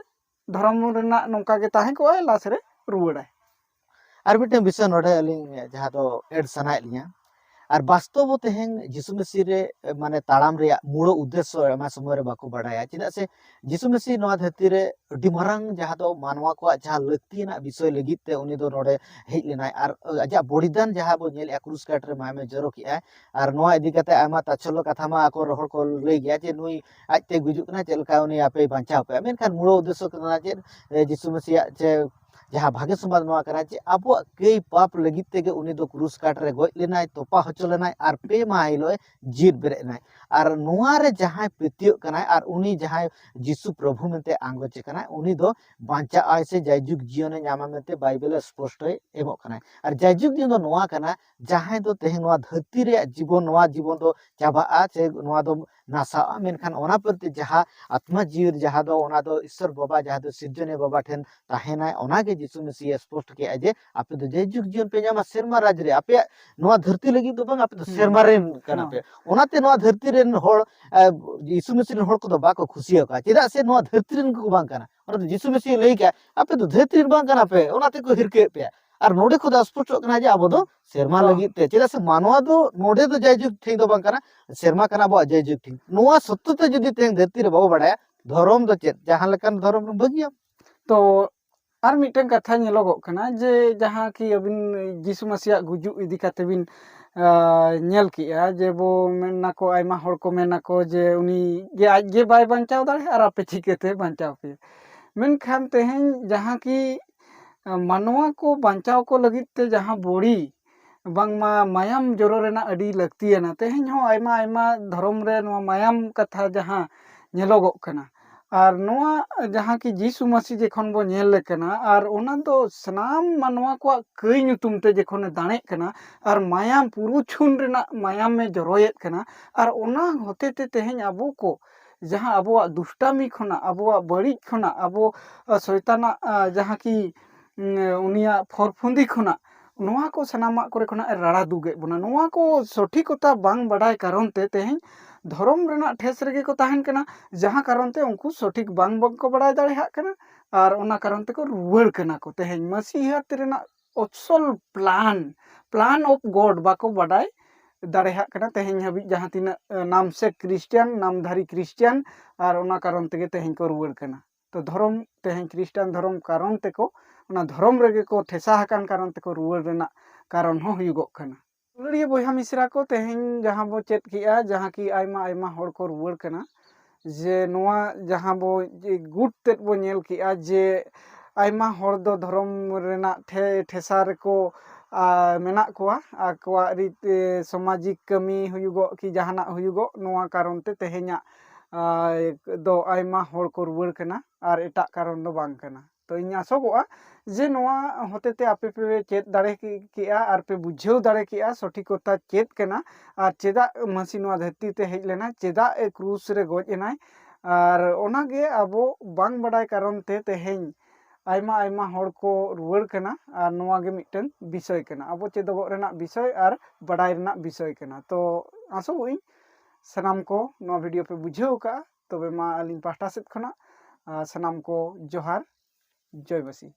ᱫᱷᱚᱨᱚᱢ ᱨᱮᱱᱟᱜ ᱱᱚᱝᱠᱟ ᱜᱮ ᱛᱟᱦᱮᱸ ᱠᱚᱜᱼᱟᱭ, ᱞᱟᱥ ᱨᱮ ᱨᱩᱣᱟᱹᱲᱟᱭ᱾ ᱟᱨ ᱢᱤᱫᱴᱮᱱ ᱵᱤᱥᱚᱭ ᱱᱚᱰᱮ ᱟᱹᱞᱤᱧ ᱡᱟᱦᱟᱸ ᱫᱚ add ᱥᱟᱱᱟᱭᱮᱫ ᱞᱤᱧᱟ, ᱟᱨ ᱵᱟᱥᱛᱚᱵ ᱛᱮᱦᱮᱧ ᱡᱤᱥᱩ ᱢᱟᱹᱥᱤ ᱨᱮ ᱢᱟᱱᱮ ᱛᱟᱲᱟᱢ ᱨᱮᱭᱟᱜ ᱢᱩᱲᱚ ᱩᱫᱽᱫᱮᱥᱥᱚ ᱟᱭᱢᱟ ᱥᱚᱢᱚᱭ ᱨᱮ ᱵᱟᱠᱚ ᱵᱟᱲᱟᱭᱟ᱾ ᱪᱮᱫᱟᱜ ᱥᱮ ᱡᱤᱥᱩ ᱢᱟᱹᱥᱤ ᱱᱚᱣᱟ ᱫᱷᱟᱹᱨᱛᱤ ᱨᱮ ᱟᱹᱰᱤ ᱢᱟᱨᱟᱝ ᱡᱟᱦᱟᱸ ᱫᱚ ᱢᱟᱱᱣᱟ ᱠᱚᱣᱟᱜ ᱡᱟᱦᱟᱸ ᱞᱟᱹᱠᱛᱤᱭᱟᱱᱟᱜ ᱵᱤᱥᱚᱭ ᱞᱟᱹᱜᱤᱫ ᱛᱮ ᱩᱱᱤ ᱫᱚ ᱱᱚᱰᱮ ᱦᱮᱡ ᱞᱮᱱᱟᱭ᱾ ᱟᱨ ᱟᱡᱟᱜ ᱵᱚᱞᱤᱫᱟᱱ ᱡᱟᱦᱟᱸ ᱵᱚ ᱧᱮᱞᱮᱫᱼᱟ, ᱠᱨᱩᱥ ᱠᱟᱴ ᱨᱮ ᱢᱟᱭᱟᱢᱮ ᱡᱚᱨᱚ ᱠᱮᱜᱼᱟᱭ᱾ ᱟᱨ ᱱᱚᱣᱟ ᱤᱫᱤ ᱠᱟᱛᱮ ᱟᱭᱢᱟ ᱛᱟᱪᱷᱚᱞᱚ ᱠᱟᱛᱷᱟ ᱢᱟ ᱟᱠᱚ ᱨᱚᱦᱚᱲ ᱠᱚ ᱞᱟᱹᱭ ᱜᱮᱭᱟ ᱡᱮ ᱱᱩᱭ ᱟᱡᱛᱮ ᱜᱩᱡᱩᱜ ᱠᱟᱱᱟ, ᱪᱮᱫ ᱞᱮᱠᱟ ᱩᱱᱤ ᱟᱯᱮᱭ ᱵᱟᱧᱪᱟᱣ ᱯᱮᱭᱟ? ᱢᱮᱱᱠᱷᱟᱱ ᱢᱩᱲᱚ ᱩᱫᱽᱫᱮᱥᱥᱚ ᱠᱟᱱᱟ ᱪᱮᱫ? ᱮ, ᱡᱤᱥᱩ ᱢᱟᱹᱥᱤᱭᱟᱜ ᱡᱮ ᱡᱟᱦᱟᱸ ᱵᱷᱟᱜᱮ ᱥᱚᱢᱵᱟᱫ ᱱᱚᱣᱟ ᱠᱟᱱᱟ ᱡᱮ ᱟᱵᱚᱣᱟᱜ ᱠᱟᱹᱭ ᱯᱟᱯ ᱞᱟᱹᱜᱤᱫ ᱛᱮᱜᱮ ᱩᱱᱤ ᱫᱚ ᱠᱨᱩᱥ ᱠᱟᱴ ᱨᱮ ᱜᱚᱡ ᱞᱮᱱᱟᱭ, ᱛᱚᱯᱟ ᱦᱚᱪᱚ ᱞᱮᱱᱟᱭ, ᱟᱨ ᱯᱮ ᱢᱟᱦᱟ ᱦᱤᱞᱳᱜ ᱮ ᱡᱤᱭᱮᱫ ᱵᱮᱨᱮᱫ ᱮᱱᱟᱭ᱾ ᱟᱨ ᱱᱚᱣᱟ ᱨᱮ ᱡᱟᱦᱟᱸᱭ ᱯᱟᱹᱛᱭᱟᱹᱜ ᱠᱟᱱᱟᱭ ᱟᱨ ᱩᱱᱤ ᱡᱟᱦᱟᱸᱭ ᱡᱤᱥᱩ ᱯᱨᱚᱵᱷᱩ ᱢᱮᱱᱛᱮ ᱟᱸᱜᱚᱪᱮ ᱠᱟᱱᱟᱭ, ᱩᱱᱤ ᱫᱚ ᱵᱟᱧᱪᱟᱜ ᱟᱭ ᱥᱮ ᱡᱟᱭᱡᱩᱜᱽ ᱡᱤᱭᱚᱱᱮ ᱧᱟᱢᱟ ᱢᱮᱱᱛᱮ ᱵᱟᱭᱵᱮᱞ ᱮ ᱥᱯᱚᱥᱴᱚᱭ ᱮᱢᱚᱜ ᱠᱟᱱᱟᱭ᱾ ᱟᱨ ᱡᱟᱭᱡᱩᱜᱽ ᱡᱤᱭᱚᱱ ᱫᱚ ᱱᱚᱣᱟ ᱠᱟᱱᱟ, ᱡᱟᱦᱟᱸᱭ ᱫᱚ ᱛᱮᱦᱮᱧ ᱱᱚᱣᱟ ᱫᱷᱟᱹᱨᱛᱤ ᱨᱮᱭᱟᱜ ᱡᱤᱵᱚᱱ, ᱱᱚᱣᱟ ᱡᱤᱵᱚᱱ ᱫᱚ ᱪᱟᱵᱟᱜᱼᱟ ᱥᱮ ᱱᱚᱣᱟ ᱫᱚ ᱱᱟᱥᱟᱜᱼᱟ, ᱢᱮᱱᱠᱷᱟᱱ ᱚᱱᱟ ᱯᱚᱨᱛᱮ ᱡᱟᱦᱟᱸ ᱟᱛᱢᱟ ᱡᱤᱣᱤ ᱡᱟᱦᱟᱸ ᱫᱚ, ᱚᱱᱟ ᱫᱚ ᱤᱥᱥᱚᱨ ᱵᱟᱵᱟ, ᱡᱟᱦᱟᱸ ᱫᱚ ᱥᱤᱨᱡᱚᱱᱤᱭᱟᱹ ᱵᱟᱵᱟ ᱴᱷᱮᱱ ᱛᱟᱦᱮᱱᱟᱭ, ᱚᱱᱟᱜᱮ ᱡᱤᱥᱩ ᱢᱟᱹᱥᱤᱭ ᱥᱯᱚᱥᱴ ᱠᱮᱜᱼᱟ ᱡᱮ ᱟᱯᱮ ᱫᱚ ᱡᱟᱭᱡᱩᱜᱽ ᱡᱤᱭᱚᱱ ᱯᱮ ᱧᱟᱢᱟ ᱥᱮᱨᱢᱟ ᱨᱟᱡᱽ ᱨᱮ᱾ ᱟᱯᱮᱭᱟᱜ ᱱᱚᱣᱟ ᱫᱷᱟᱹᱨᱛᱤ ᱞᱟᱹᱜᱤᱫ ᱫᱚ ᱵᱟᱝ, ᱟᱯᱮ ᱫᱚ ᱦᱩᱸ᱾ ᱥᱮᱨᱢᱟ ᱨᱮᱱ ᱠᱟᱱᱟ ᱦᱮᱸ᱾ ᱯᱮ᱾ ᱚᱱᱟᱛᱮ ᱱᱚᱣᱟ ᱫᱷᱟᱹᱨᱛᱤ ᱨᱮᱱ ᱦᱚᱲ, ᱮ, ᱡᱤᱥᱩ ᱢᱟᱹᱥᱤ ᱨᱮᱱ ᱦᱚᱲ ᱠᱚᱫᱚ ᱵᱟᱠᱚ ᱠᱷᱩᱥᱤᱭᱟᱠᱚᱣᱟ, ᱪᱮᱫᱟᱜ ᱥᱮ ᱱᱚᱣᱟ ᱫᱷᱟᱹᱨᱛᱤ ᱨᱮᱱ ᱠᱚ ᱵᱟᱝ ᱠᱟᱱᱟ᱾ ᱚᱱᱟᱛᱮ ᱡᱤᱥᱩ ᱢᱟᱹᱥᱤ ᱞᱟᱹᱭ ᱠᱮᱜᱼᱟ, ᱟᱯᱮ ᱫᱚ ᱫᱷᱟᱹᱨᱛᱤ ᱨᱮᱱ ᱵᱟᱝ ᱠᱟᱱᱟ ᱯᱮ, ᱚᱱᱟᱛᱮ ᱠᱚ ᱦᱤᱨᱠᱟᱹᱭᱮᱫ ᱯᱮᱭᱟ᱾ ᱟᱨ ᱱᱚᱰᱮ ᱠᱷᱚᱱ ᱫᱚ ᱥᱯᱚᱥᱴᱚᱜ ᱠᱟᱱᱟ ᱡᱮ ᱟᱵᱚ ᱫᱚ ᱥᱮᱨᱢᱟ ᱦᱚᱸ᱾ ᱞᱟᱹᱜᱤᱫ ᱛᱮ, ᱪᱮᱫᱟᱜ ᱥᱮ ᱢᱟᱱᱣᱟ ᱫᱚ ᱱᱚᱰᱮ ᱫᱚ ᱡᱟᱭᱡᱩᱜᱽ ᱴᱷᱤᱠ ᱫᱚ ᱵᱟᱝ ᱠᱟᱱᱟ, ᱥᱮᱨᱢᱟ ᱠᱟᱱᱟ ᱟᱵᱚᱣᱟᱜ ᱡᱟᱭᱡᱩᱜᱽ ᱴᱷᱤᱠ᱾ ᱱᱚᱣᱟ ᱥᱚᱛᱛᱚ ᱛᱮ ᱡᱩᱫᱤ ᱛᱮᱦᱮᱧ ᱫᱷᱟᱹᱨᱛᱤ ᱨᱮ ᱵᱟᱵᱚ ᱵᱟᱲᱟᱭᱟ, ᱫᱷᱚᱨᱚᱢ ᱫᱚ ᱪᱮᱫ? ᱡᱟᱦᱟᱸ ᱞᱮᱠᱟᱱ ᱫᱷᱚᱨᱚᱢ ᱵᱚᱱ ᱵᱟᱹᱜᱤᱭᱟ᱾ ᱛᱚ ᱟᱨ ᱢᱤᱫᱴᱟᱝ ᱠᱟᱛᱷᱟ ᱧᱮᱞᱚᱜᱚᱜ ᱠᱟᱱᱟ ᱡᱮ ᱡᱟᱦᱟᱸ ᱠᱤ ᱟᱹᱵᱤᱱ ᱡᱤᱥᱩ ᱢᱟᱹᱥᱤᱭᱟᱜ ᱜᱩᱡᱩᱜ ᱤᱫᱤ ᱠᱟᱛᱮ ᱵᱤᱱ, ᱟ, ᱧᱮᱞ ᱠᱮᱜᱼᱟ ᱡᱮ ᱵᱚ ᱢᱮᱱᱟᱠᱚ, ᱟᱭᱢᱟ ᱦᱚᱲ ᱠᱚ ᱢᱮᱱᱟᱠᱚ ᱡᱮ ᱩᱱᱤ ᱜᱮ ᱟᱡ ᱜᱮ ᱵᱟᱭ ᱵᱟᱧᱪᱟᱣ ᱫᱟᱲᱮᱭᱟᱜᱼᱟ ᱟᱨ ᱟᱯᱮ ᱪᱤᱠᱟᱹᱛᱮ ᱵᱟᱧᱪᱟᱣ ᱯᱮᱭᱟ? ᱢᱮᱱᱠᱷᱟᱱ ᱛᱮᱦᱮᱧ ᱡᱟᱦᱟᱸ ᱠᱤ, ᱟ, ᱢᱟᱱᱣᱟ ᱠᱚ ᱵᱟᱧᱪᱟᱣ ᱠᱚ ᱞᱟᱹᱜᱤᱫ ᱛᱮ ᱡᱟᱦᱟᱸ ᱵᱚᱲᱤ, ᱵᱟᱝᱢᱟ ᱢᱟᱭᱟᱢ ᱡᱚᱨᱚ ᱨᱮᱱᱟᱜ ᱟᱹᱰᱤ ᱞᱟᱹᱠᱛᱤᱭᱟᱱᱟ᱾ ᱛᱮᱦᱮᱧ ᱦᱚᱸ ᱟᱭᱢᱟ ᱟᱭᱢᱟ ᱫᱷᱚᱨᱚᱢ ᱨᱮ ᱱᱚᱣᱟ ᱢᱟᱭᱟᱢ ᱠᱟᱛᱷᱟ ᱡᱟᱦᱟᱸ ᱧᱮᱞᱚᱜᱚᱜ ᱠᱟᱱᱟ, ᱟᱨ ᱱᱚᱣᱟ ᱡᱟᱦᱟᱸ ᱠᱤ ᱡᱤᱥᱩ ᱢᱟᱹᱥᱤ ᱡᱚᱠᱷᱚᱱ ᱵᱚ ᱧᱮᱞ ᱞᱮ ᱠᱟᱱᱟ, ᱟᱨ ᱚᱱᱟ ᱫᱚ ᱥᱟᱱᱟᱢ ᱢᱟᱱᱣᱟ ᱠᱚᱣᱟᱜ ᱠᱟᱹᱭ ᱧᱩᱛᱩᱢ ᱛᱮ ᱡᱚᱠᱷᱚᱱᱮ ᱫᱟᱬᱮᱜ ᱠᱟᱱᱟ, ᱟᱨ ᱢᱟᱭᱟᱢ ᱯᱩᱨᱩᱪᱷᱩᱱ ᱨᱮᱱᱟᱜ ᱢᱟᱭᱟᱢᱮ ᱡᱚᱨᱚᱭᱮᱫ ᱠᱟᱱᱟ, ᱟᱨ ᱚᱱᱟ ᱦᱚᱛᱮ ᱛᱮ ᱛᱮᱦᱮᱧ ᱟᱵᱚ ᱠᱚ ᱡᱟᱦᱟᱸ ᱟᱵᱚᱣᱟᱜ ᱫᱩᱥᱴᱟᱢᱤ ᱠᱷᱚᱱᱟᱜ, ᱟᱵᱚᱣᱟᱜ ᱵᱟᱹᱲᱤᱡ ᱠᱷᱚᱱᱟᱜ, ᱟᱵᱚ, ᱟ, ᱥᱚᱭᱛᱟᱱᱟᱜ, ᱟ, ᱡᱟᱦᱟᱸ ᱠᱤ, ᱩᱸ, ᱩᱱᱤᱭᱟᱜ ᱯᱷᱚᱨᱯᱷᱩᱸᱫᱤ ᱠᱷᱚᱱᱟᱜ, ᱱᱚᱣᱟ ᱠᱚ ᱥᱟᱱᱟᱢᱟᱜ ᱠᱚᱨᱮ ᱠᱷᱚᱱᱟᱜ ᱮ ᱨᱟᱲᱟ ᱫᱩᱜᱮᱫ ᱵᱚᱱᱟ᱾ ᱱᱚᱣᱟ ᱠᱚ ᱥᱚᱴᱷᱤᱠᱚᱛᱟ ᱵᱟᱝ ᱵᱟᱰᱟᱭ ᱠᱟᱨᱚᱱ ᱛᱮ ᱛᱮᱦᱮᱧ ᱫᱷᱚᱨᱚᱢ ᱨᱮᱱᱟᱜ ᱴᱷᱮᱥ ᱨᱮᱜᱮ ᱠᱚ ᱛᱟᱦᱮᱱ ᱠᱟᱱᱟ, ᱡᱟᱦᱟᱸ ᱠᱟᱨᱚᱱ ᱛᱮ ᱩᱱᱠᱩ ᱥᱚᱴᱷᱤᱠ ᱵᱟᱝ, ᱵᱟᱝ ᱠᱚ ᱵᱟᱰᱟᱭ ᱫᱟᱲᱮᱭᱟᱜ ᱠᱟᱱᱟ, ᱟᱨ ᱚᱱᱟ ᱠᱟᱨᱚᱱ ᱛᱮᱠᱚ ᱨᱩᱣᱟᱹᱲ ᱠᱟᱱᱟ ᱠᱚ᱾ ᱛᱮᱦᱮᱧ ᱢᱟᱹᱥᱤᱦᱟᱛ ᱨᱮᱱᱟᱜ ᱟᱥᱚᱞ plan, plan of God ᱵᱟᱠᱚ ᱵᱟᱰᱟᱭ ᱫᱟᱲᱮᱭᱟᱜ ᱠᱟᱱᱟ ᱛᱮᱦᱮᱧ ᱦᱟᱹᱵᱤᱡ ᱡᱟᱦᱟᱸ ᱛᱤᱱᱟᱹᱜ ᱱᱟᱢᱥᱮᱠ ᱠᱷᱨᱤᱥᱴᱟᱱ, ᱱᱟᱢᱫᱷᱟᱨᱤ ᱠᱷᱨᱤᱥᱴᱟᱱ, ᱟᱨ ᱚᱱᱟ ᱠᱟᱨᱚᱱ ᱛᱮᱜᱮ ᱛᱮᱦᱮᱧ ᱠᱚ ᱨᱩᱣᱟᱹᱲ ᱠᱟᱱᱟ᱾ ᱛᱚ ᱫᱷᱚᱨᱚᱢ, ᱛᱮᱦᱮᱧ ᱠᱷᱨᱤᱥᱴᱟᱱ ᱫᱷᱚᱨᱚᱢ ᱠᱟᱨᱚᱱ ᱛᱮᱠᱚ, ᱚᱱᱟ ᱫᱷᱚᱨᱚᱢ ᱨᱮᱜᱮ ᱠᱚ ᱴᱷᱮᱥᱟ ᱟᱠᱟᱱ ᱠᱟᱨᱚᱱ ᱛᱮᱠᱚ ᱨᱩᱣᱟᱹᱲ ᱨᱮᱱᱟᱜ ᱠᱟᱨᱚᱱ ᱦᱚᱸ ᱦᱩᱭᱩᱜᱚᱜ ᱠᱟᱱᱟ᱾ ᱫᱩᱞᱟᱹᱲᱤᱭᱟᱹ ᱵᱚᱭᱦᱟ ᱢᱤᱥᱨᱟ ᱠᱚ, ᱛᱮᱦᱮᱧ ᱡᱟᱦᱟᱸ ᱵᱚ ᱪᱮᱫ ᱠᱮᱜᱼᱟ, ᱡᱟᱦᱟᱸ ᱠᱤ ᱟᱭᱢᱟ ᱟᱭᱢᱟ ᱦᱚᱲ ᱠᱚ ᱨᱩᱣᱟᱹᱲ ᱠᱟᱱᱟ, ᱡᱮ ᱱᱚᱣᱟ ᱡᱟᱦᱟᱸ ᱵᱚ ᱡᱮ ᱜᱩᱴ ᱛᱮᱫ ᱵᱚ ᱧᱮᱞ ᱠᱮᱜᱼᱟ, ᱡᱮ ᱟᱭᱢᱟ ᱦᱚᱲ ᱫᱚ ᱫᱷᱚᱨᱚᱢ ᱨᱮᱱᱟᱜ ᱴᱷᱮ-, ᱴᱷᱮᱥᱟ ᱨᱮᱠᱚ, ᱟ, ᱢᱮᱱᱟᱜ ᱠᱚᱣᱟ, ᱟᱠᱚᱣᱟᱜ ᱨᱤᱛ, ᱮ, ᱥᱟᱢᱟᱡᱤᱠ ᱠᱟᱹᱢᱤ ᱦᱩᱭᱩᱜᱚᱜ ᱠᱤ ᱡᱟᱦᱟᱱᱟᱜ ᱦᱩᱭᱩᱜᱚᱜ, ᱱᱚᱣᱟ ᱠᱟᱨᱚᱱ ᱛᱮ ᱛᱮᱦᱮᱧᱟᱜ, ᱟ, ᱫᱚ ᱟᱭᱢᱟ ᱦᱚᱲ ᱠᱚ ᱨᱩᱣᱟᱹᱲ ᱠᱟᱱᱟ ᱟᱨ ᱮᱴᱟᱜ ᱠᱟᱨᱚᱱ ᱫᱚ ᱵᱟᱝ ᱠᱟᱱᱟ᱾ ᱛᱚ ᱤᱧ ᱟᱥᱚᱜᱚᱜᱼᱟ ᱡᱮ ᱱᱚᱣᱟ ᱦᱚᱛᱮᱛᱮ ᱟᱯᱮ ᱯᱮ ᱪᱮᱫ ᱫᱟᱲᱮ ᱠᱮ-, ᱠᱮᱜᱼᱟ ᱟᱨ ᱯᱮ ᱵᱩᱡᱷᱟᱹᱣ ᱫᱟᱲᱮ ᱠᱮᱜᱼᱟ ᱥᱚᱴᱷᱤᱠᱚᱛᱟ ᱪᱮᱫ ᱠᱟᱱᱟ ᱟᱨ ᱪᱮᱫᱟᱜ ᱢᱟᱹᱥᱤ ᱱᱚᱣᱟ ᱫᱷᱟᱹᱨᱛᱤ ᱛᱮ ᱦᱮᱡ ᱞᱮᱱᱟᱭ, ᱪᱮᱫᱟᱜ ᱮ ᱠᱨᱩᱥ ᱨᱮ ᱜᱚᱡ ᱮᱱᱟᱭ, ᱟᱨ ᱚᱱᱟᱜᱮ ᱟᱵᱚ ᱵᱟᱝ ᱵᱟᱰᱟᱭ ᱠᱟᱨᱚᱱ ᱛᱮ ᱛᱮᱦᱮᱧ ᱟᱭᱢᱟ ᱟᱭᱢᱟ ᱦᱚᱲ ᱠᱚ ᱨᱩᱣᱟᱹᱲ ᱠᱟᱱᱟ᱾ ᱟᱨ ᱱᱚᱣᱟ ᱜᱮ ᱢᱤᱫᱴᱟᱝ ᱵᱤᱥᱚᱭ ᱠᱟᱱᱟ, ᱟᱵᱚ ᱪᱮᱫᱚᱜᱚᱜ ᱨᱮᱱᱟᱜ ᱵᱤᱥᱚᱭ ᱟᱨ ᱵᱟᱰᱟᱭ ᱨᱮᱱᱟᱜ ᱵᱤᱥᱚᱭ ᱠᱟᱱᱟ᱾ ᱛᱚ ᱟᱥᱚᱜᱚᱜ ᱤᱧ ᱥᱟᱱᱟᱢ ᱠᱚ ᱱᱚᱣᱟ ᱵᱷᱤᱰᱤᱭᱳ ᱯᱮ ᱵᱩᱡᱷᱟᱹᱣ ᱠᱟᱜᱼᱟ᱾ ᱛᱚᱵᱮ ᱢᱟ ᱟᱹᱞᱤᱧ ᱯᱟᱦᱴᱟ ᱥᱮᱫ ᱠᱷᱚᱱᱟᱜ, ᱟᱨ ᱥᱟᱱᱟᱢ ᱠᱚ ᱡᱚᱦᱟᱨ, ᱡᱚᱭ ᱢᱟᱹᱥᱤ᱾